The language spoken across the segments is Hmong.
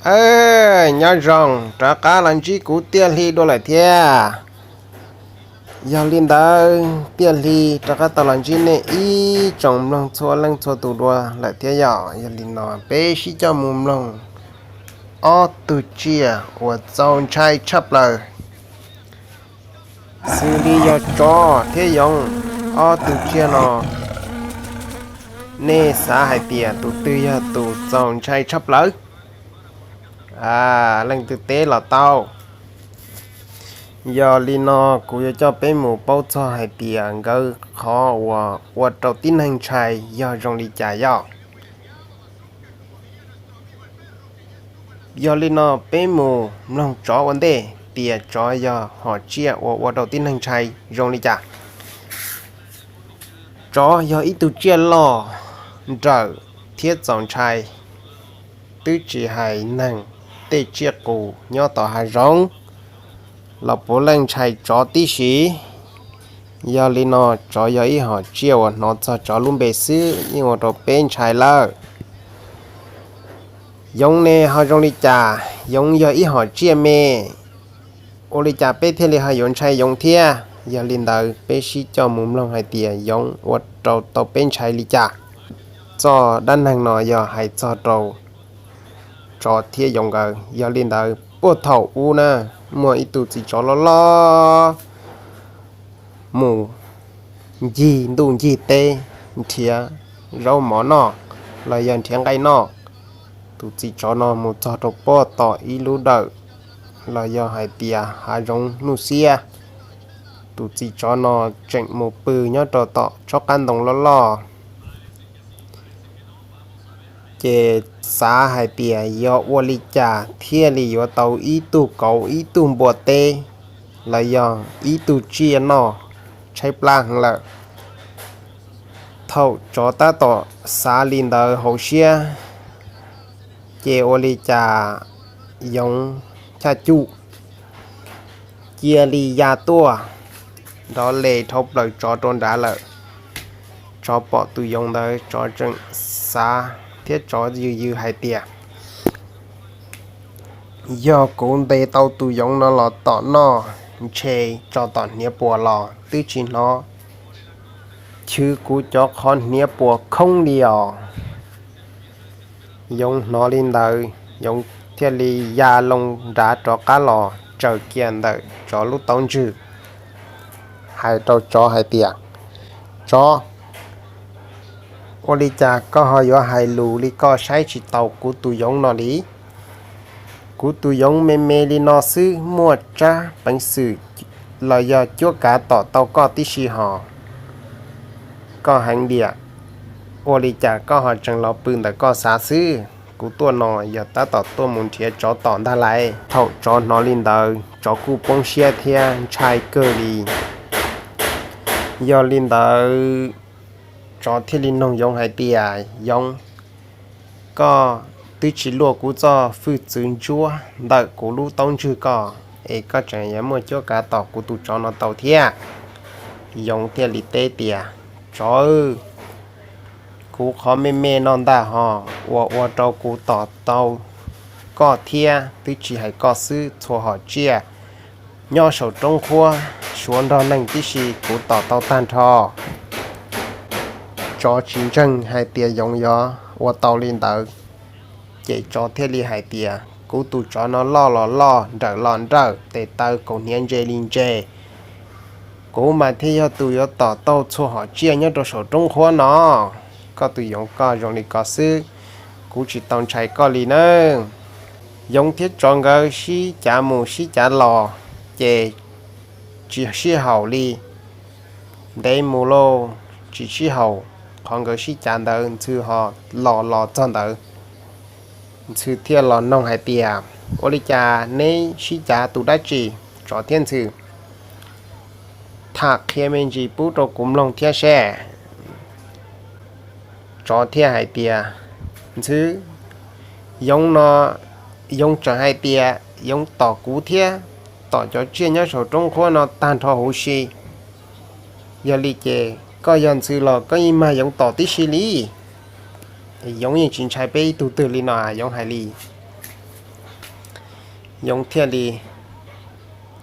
Nyob zoo, rov qab los ntsib kuv Tiaj Hli dua lawm thiab. Yog li ntawd Tiaj Hli rov qab tau los ntsib nej ib tsoom mloog txhua leej txhua tus dua lawm thiab yom. Yog li no peb sib coj mus mloog ob tug tsiaj uas txaus ntshai tshaj plaws, xws li yog tsov thiab yoov. Ob tug tsiaj no nej xav hais tias tus twg yog tus txaus ntshai tshaj plaws? Leej twg teb los tau. Yog li no kuv yuav coj peb mus paub txog hais tias nkawd qhov uas ua rau tib neeg ntshai yog zoo li cas yom. Yog li no peb mus mloog tsov ua ntej tias tsov yog hom tsiaj uas ua rau tib neeg ntshai zoo li cas. Tsov yog ib tug tsiaj loj nrawm thiab txaus ntshai, twb tsis hais neeg, tej tsiaj qus nyob tom hav zoov los puav leej ntshai tsov tib si. Yog li no tsov yog ib hom tsiaj uas hnov txog tsov lub npe xwb yeej ua rau peb ntshai lawm. Yoov ne ho zoo li cas? Yoov yog ib hom tsiaj me, ua li cas peb thiaj li ho yuav ntshai yoov thiab? Yog li ntawd peb sib coj mus mloog hais tias yoov ua rau tau peb ntshai li cas. Txoj dab neeg no yog hais txog rau tsov thiab yoov nkawd. Yog li ntawd puag thaum ub na, muaj ib tug txiv tsov loj loj mus ncig ntuj ncig teb nrhiav zaub mov noj los yog nrhiav nqaij noj. Tus txiv tsov no mus txog rau puag tom ib lub dawm los yog hais tias hav zoov nuj xiab. Tus txiv tsov no tseem mus pw nyob rau tom tsob qab ntoo loj loj. Ces xav hais tias yog ua li cas thiaj li yuav tau ib tug kauv ib tug npua teb los yog ib tug tsiaj noj, tshaib plab heev lawm. Thaum tsov tab tom xav li ntawd hauv siab, ces ua li cas yoov chaj cuj cia li ya tuaj, nrov les dhau plaws tsov rau nrad lawm. Tsov pom tus yoov ntawd tsov tseem xav thiab tsov yws yws hais tias yog kuv ntes tau tus yoov no los tom noj, ntshe tso tom hniav puas los twb tsis hnov chwv kuv cov qhov hniav puas khoob li os. Yoov hnov li ntawd yoov thiaj li ya loo nrad rov qab los tsaws kiag ntawm tsov lub taub ntswg, hais rau tsov hais tias, Tsov, ua li cas koj ho yuav hais lus li koj saib tsis taus kuv tus yoov no li? Kuv tus yoov me me li no xwb muaj tsab peev xwm los yog cuab kav tom tau koj tib si hos. Koj heev diam, ua li cas koj ho tseem los pw ntawm koj xav xwb? Kuv tuaj no yog tab tom tuaj mus nrhiav tsov tom ntag lauj. Thaum tsov hnov li ntawd tsov kuj poob siab thiab ntshai kawg li. Yog li ntawd tsov thiaj li noog yoov hais tias, Yoov, koj twb tsis luaj kuv txoj hwj txwv ntsuab ntawm kuv lub taub ntswg koj, es koj tseem yuav muaj cuab kav tom kuv tus tsov no tau thiab? Yoov thiaj li teb tias, Tsov, kuv qhov me me no ntag hos uas ua rau kuv tom tau koj thiab, twb tsis hais koj xwb, txhua hom tsiaj nyob saum roob qhuab suav nrog neeg tib si kuv tom tau tag nrho. Tsov tsis ntseeg hais tias yoov yuav ua tau li ntawd, ces tsov thiaj li hais tias, Kuv tus tsov no loj los loj, nrawm los nrawm, tes taw kaus hniav ntse li ntse, kuv mas thiaj yog tus yuav tom tau txhua hom tsiaj nyob rau saum roob qhuab no. Koj tus yoov koj zoo li ko xwb, kuv tsis tau ntshai koj li nawb. Yoov thiab tsov nkawd sib cav mus sib cav los, ces tsis sib haum li. Ntev mus lauj, tsis sib haum, qhov nkawd sib cav ntawd Ntxhw ho los los txog ntawd. Ntxhw thiaj los noog hais tias, Ua li cas neb sib cav tus dab tsi? Tsov thiab Ntxhw, tham qhia me ntsis pub rau kuv mloog thiab seb. Tsov thiaj hais tias, Ntxhw, yoov no, yoov tseem hais tias yoov tom kuv thiab tom cov tsiaj nyob saum roob qhuab no tag nrho huv si. Yog li ces koj yog Ntxhw los koj yeej mag yoov tom tib si li. Yoov yeej tsis ntshai peb ib tug twg li no, yoov hais li. Yoov thiaj li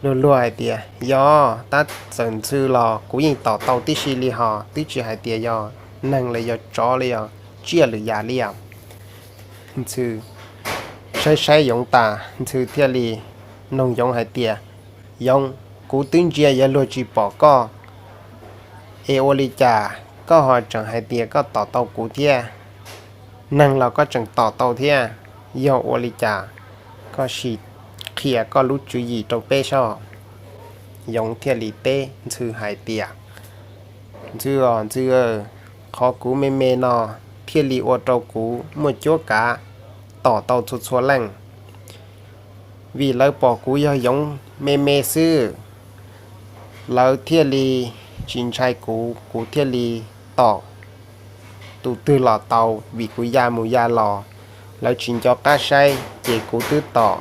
luag luag hais tias, Yog tab txawm ntxhw los kuv yeej tom tau tib si li hos, twb tsis hais tias yog neeg los yog tsov los yog tsiaj lwm yam li os. Ntxhw saib saib Yoov tas, Ntxhw thiaj li noog Yoov hais tias, Yoov, kuv twb ntsia yuav luag tsis pom koj, es ua li cas koj ho tseem hais tias koj tom tau kuv thiab? Neeg los koj tseem tom tau thiab, yog ua li cas koj sim qhia koj lub tswv yim rau peb soj? Yoov thiaj li teb Ntxhw hais tias, Ntxhw os Ntxhw, qhov kuv me me no thiaj li ua rau kuv muaj cuab kav tom tau txhua txhua leej. Vim lawv pom kuv yog Yoov me me xwb, lawv thiaj li tsis ntshai kuv, kuv thiaj li tom tus twg los tau, vim kuv ya mus ya los lawv tsis nco qab saib, ces kuv twb tom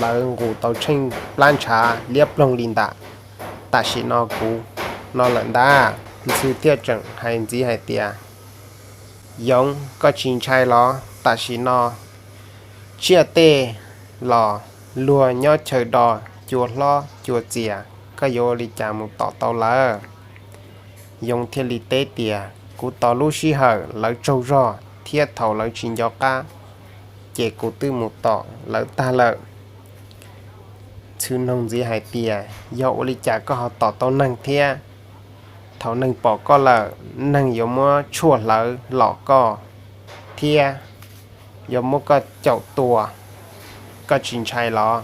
lawv nqus tau tsheej plab ntshav liab ploog li ntawm tam sim no kuv no lawm ntag. Ntxhw thiaj tseem hais ntxiv hais tias, Yoov, koj tsis ntshai los? Tam sim no tsiaj tej los luag nyob chaw do cua hlob cua txias, koj yuav ua li cas mus tom tau lawv? Yoov thiaj li teb tias, Kuv tos lub sij hawm lawv tsaug zog thiab thaum lawv tsis nco qab, ces kuv twb mus tom lawv tag lawm. Ntxhw noog ntxiv hais tias, Yog ua li cas koj ho tom tau neeg thiab? Thaum neeg pom koj lawm, neeg yuav muab tshuaj hlawv los koj thiab yuav muab koj caum tua, koj tsis ntshai los?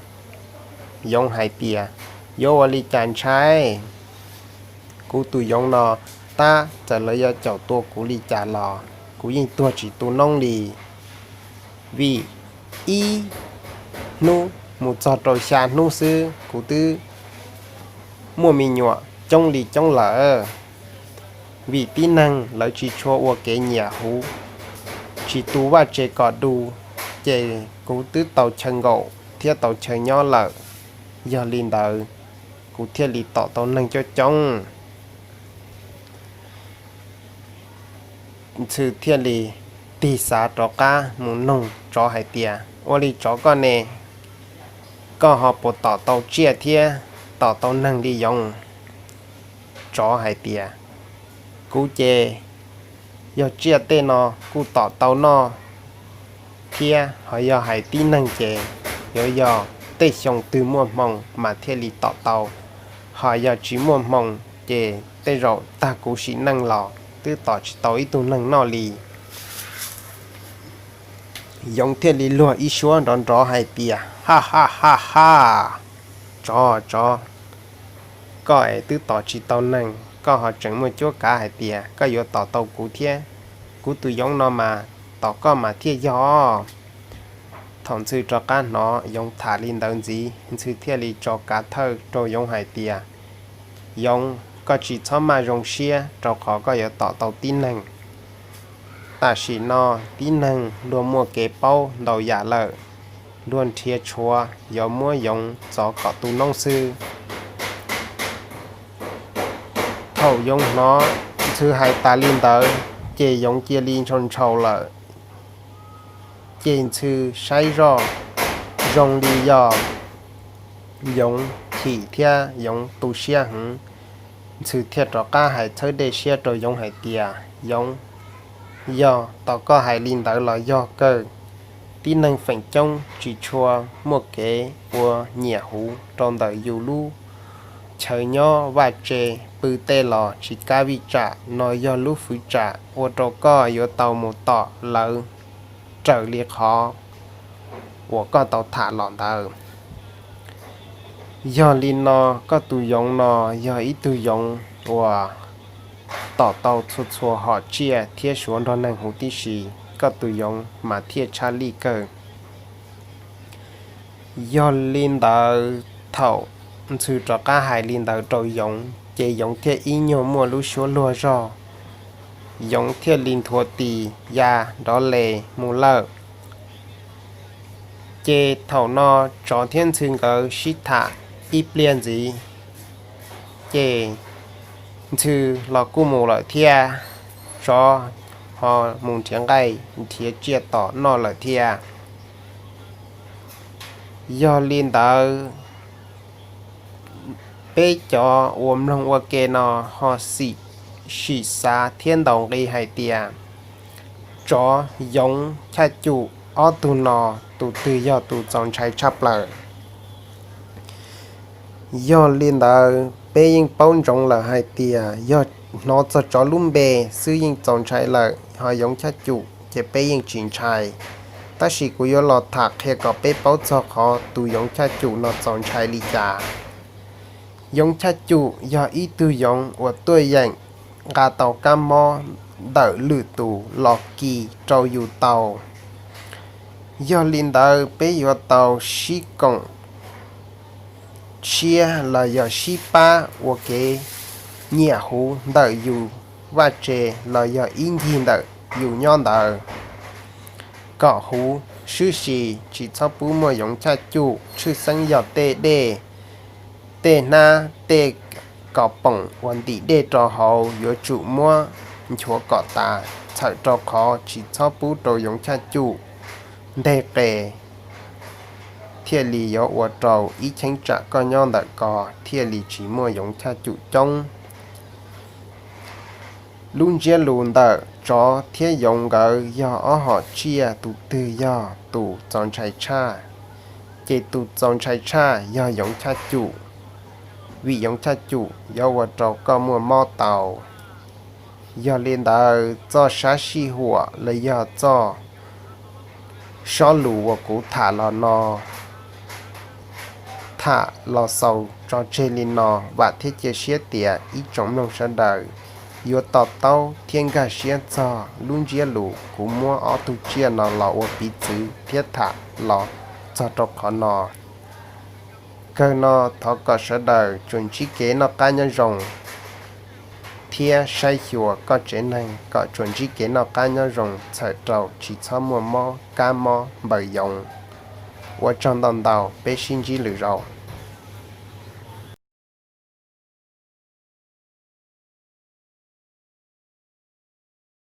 Yoov hais tias, Yuav ua li cas ntshai? Kuv tus yoov no, tab txawm lawv yuav caum tua kuv li cas los kuv yeej tuag tsis tu noob li, vim ib hnub mus txog rau xya hnub xwb kuv twb muaj me nyuam coob li coob lawm. Vim tib neeg lawv tsis tshua ua kev nyiam huv, tsis tu vaj tse kom du, ces kuv twb tau chaw nkaum thiab tau chaw nyob lawm. Yog li ntawd, kuv thiaj li tom tau neeg coob coob. Ntxhw thiaj li tig xav rov qab mus noog tsov hais tias, Ua li tsov koj ne, koj ho puas tom tau tsiaj thiab tom tau neeg li yoov? Tsov hais tias, Kuv ces yog tsiaj tej no kuj tom tau noj thiab, ho yog hais tib neeg ces yuav yog tej xyoo twg muaj hmoo mas thiaj li tom tau, ho yog tsis muaj hmoo ces tej zaum tag kuv sim neej los twb tom tsis tau ib tug neeg noj li. Yoov thiaj li luag ib suab nrov nrov hais tias, Ha ha ha ha, tsov tsov, koj es twb tom tsis tau neeg, koj ho tseem muaj cuab kav hais tias koj yuav tom tau kuv thiab. Kuv tus yoov no mas tom koj mas thiaj yog. Thaum Ntxhw rov qab hnov yoov tham li ntawd ntxiv, Ntxhw thiaj li tso kav thawj rau yoov hais tias, Yoov, koj tsis txhob maj zoo siab rau qhov koj yuav tom tau tib neeg. Tam sim no tib neeg luag muaj kev paub ntau yam lawm, luag nrhiav tshuav yuav muab yoov txov kom tu noob xwb. Thaum yoov hnov Ntxhw hais tas li ntawd, ces yoov cia li ntshaus ntshaus lawm. Ces Ntxhw saib zoj zoo li yog yoov chim thiab yoov tu siab heev. Ntxhw thiaj rov qab hais txhawb dej siab rau yoov hais tias, Yoov, yog tom koj hais li ntawd los yog kawg. Tib neeg feem coob tsis tshua muaj kev ua nyiam huv rau ntawm yus lub chaw nyob vaj tse, pw tej los tsis kav vij tsam no yog lub fwv tsam ua rau koj yuav tau mus tom lawv raws li qhov uas koj tau tham los ntawd. Yog li no, koj tus yoov no yog ib tug yoov uas tom tau txhua txhua hom tsiaj thiab suav nrog neeg huv tib si, koj tus yoov mas thiaj tshaj lij kawg. Yog li ntawd, thaum Ntxhw rov qab hais li ntawd rau yoov, ces yoov thiaj ib nyuag muaj lub suab luag zog, yoov thiaj li nthuav tis ya nrov les mus lawm. Ces thaum no tsov thiab Ntxhw nkawd sib tham ib pliag ntxiv, ces Ntxhw los kuj mus lawm thiab, tsov ho mus nrhiav nqaij nrhiav tsiaj tom noj lawm thiab. Yog li ntawd, peb cov uas mloog ua ke no ho sim xav thiab ntaus nqi hais tias tsov, yoov, chaj cum, ob tug no tus twg yog tus txaus ntshai tshaj plaws? Yog li ntawd peb yeej paub ntsoov lawm hais tias yog hnov txog tsov lub npe xwb yeej txaus ntshai lawm, ho yoov, chaj cum ces peb yeej tsis ntshai. Tab sis kuv yuav los tham qhia kom peb paub txog qhov tus yoov, chaj cum no txaus ntshai li cas. Yoov, chaj cum yog ib tug yoov uas tuaj yeem nqa tau kab mob ntawm lwm tus los kis rau yus tau. Yog li ntawd peb yuav tau sib koom siab los yog sib pab ua kev nyiam huv ntawm yus vaj tse los yog ib ncig ntawm yus nyob ntawd, kom huv swb si, tsis txhob pub muaj yoov, chaj cum. Tshwj xeeb yog tej dej, tej hnab, tej kom poom uas ntim dej rau hauv yuav tsum muab nchuav kom tas, txhawm rau qhov tsis txhob pub rau yoov, chaj cum nteg qe, thiaj li yuav ua rau ib cheeb tsam koj nyob ntawm ko thiaj li tsis muaj yoov, chaj cum coob. Lub ntsiab lus ntawm tsov thiab yoov nkawd yog ob hom tsiaj, tus twg yog tus txaus ntshai tshaj, ces tus txaus ntshai tshaj yog yoov, chaj cum, vim yoov, chaj cum yuav ua rau koj muaj mob tau. Yog li ntawd txoj sab sij huam los yog txoj sob lus uas kuv tham los no, tham los xaus tso tseg li no, vam thiab cia siab tias ib tsoom mloog sawv daws yuav to taub thiab nkag siab txog lub ntsiab lus kuv muab ob tug tsiaj no los ua piv txwv thiab tham los txog rau qhov no. Kawg no thov kom sawv daws tsuas ntsib kev noj qab nyob zoo thiab saib xyuas koj tsev neeg kom tsuas ntsib kev noj qab nyob zoo, txhawm rau tsis txhob muaj mob kab mob npaws yoov. Ua tsaug ntau ntau, peb sib ntsib lwm zaus.